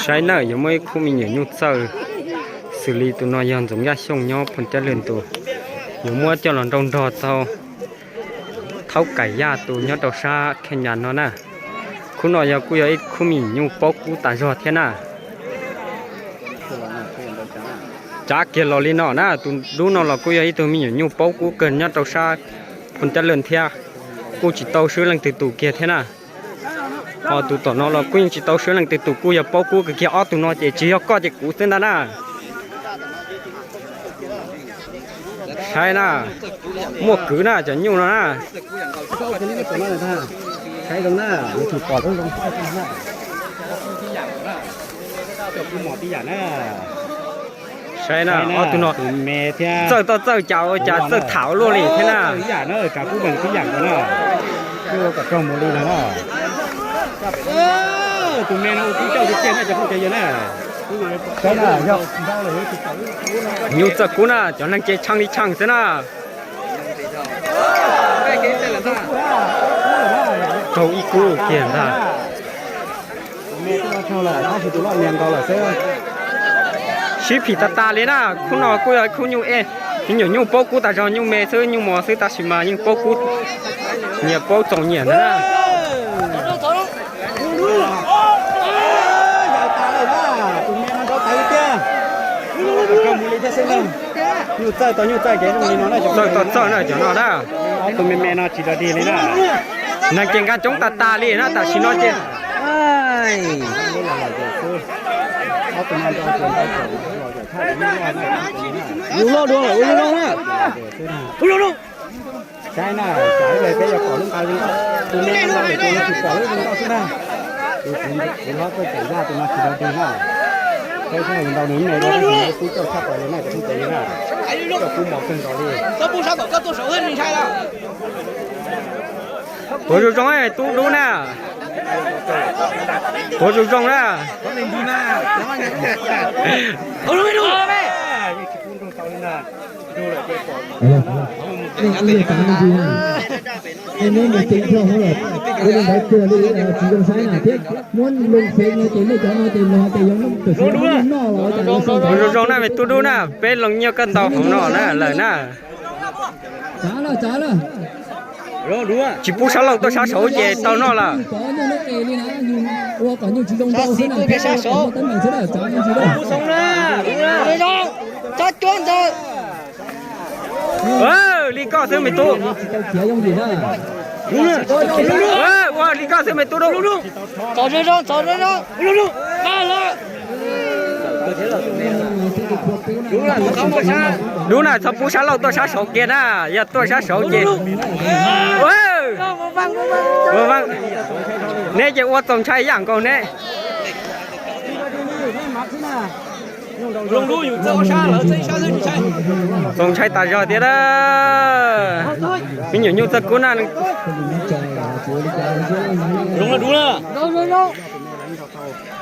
Saib nawb, yuav muaj ib khub me nyuam nyuj txawj xws li tus no yog Ntxoov Yaj Xyooj nyob Phoos Cab Lwm tus, yuav muab coj los nrauj nrog tau Thaub Kaim Yaj tus nyob rau sab Kheej Nyas no na. Khub no yog kuj yog ib khub me nyuam nyuj paub kub tas zog thiab na. Tsav kiag los li no na, tus dub no los kuj yog ib tug me nyuam nyuj paub kub kawg nyob rau sab Phoos Cab Lwm thiab, kuj tsis tau swb leej twg tus kiag thiab na. Ho tus tom no los kuj yeej tsis tau swb leej twg tus, kuj yog paub kub kawg kiag. Ob tug no ces tsis yog koj ces kuv xwb ntag na. Saib na, muaj kwv na cov nyuj no na. Saib na, ob tug no txawj toj txawj cas ua cas txawj tham luaj li thiab na. Nyuj txawj kub na, cov neeg ces tshee li tshee xwb na. Raug ib kub kiag ntag. Sib phim tas tas li na, khub no kuj yog khub nyuj e, me nyuam nyuj paub kub tas zog, nyuj me xwb nyuj mos xwb tab sis mas yeej paub kub, nyias paub txaus nyias ntag na. Txawj toj txawj na cov no na. Neeg ces nqa coob tas tas li na tam sim no ces. Ua loj dua lawm, ua loj na. Saib na, tsam ib pliag peb yuav pom lub nqa zoo nkauj, tus me no lawm tus no tsis pom lub zoo nkauj xwb na. Tus kuv hlob txawj txawm yaj tus no tsis tau dig na. Peb sab hauv ntau nws me dua tab sis nws kub coj tshaj plaws li na cov phooj ywg na. Coj kub mos kawg nkaus li. Puav zoo zoo tub dub na. Puav zoo zoo na. Ua li ntawd ces tsis zoo saib na thiab muab loo xeev no ces nej cov no ces los ces yog tam sim no noj los. Puav zoo zoo na me tub dub na, peb loo nyiaj koj ntau hauv no na lawm na. Tsis pub sab laug tuaj sab saud ces tau noj lawm. Li koj xwb me tub. Ua li koj xwb me tub dub. Dub na, txhob pub sab laug tuaj sab saud kiag na, yog tuaj sab saud ces. Neb ces ua txaus ntshai yam nkaus neb. Txaus ntshai tas zog tiag na. Me nyuam nyuj txawj kub na.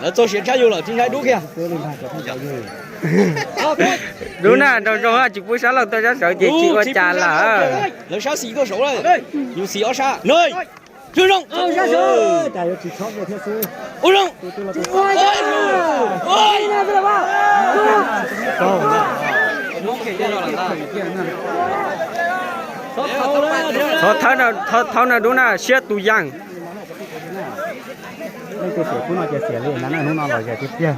Lawv txog siav tshaj yus lawm, tsis ntshai dub kiag. Dub na, nraug zoo tsis pub sab laug tuaj sab saud ces tsis ua cas lawm. Lawv sab xis tuaj saud lawm, yus xis ob sab. Thov thawb na dub na, siab tus yeej. Leej twg xiam kub no ces xiam li na, hnub no lom zem tiag tiag.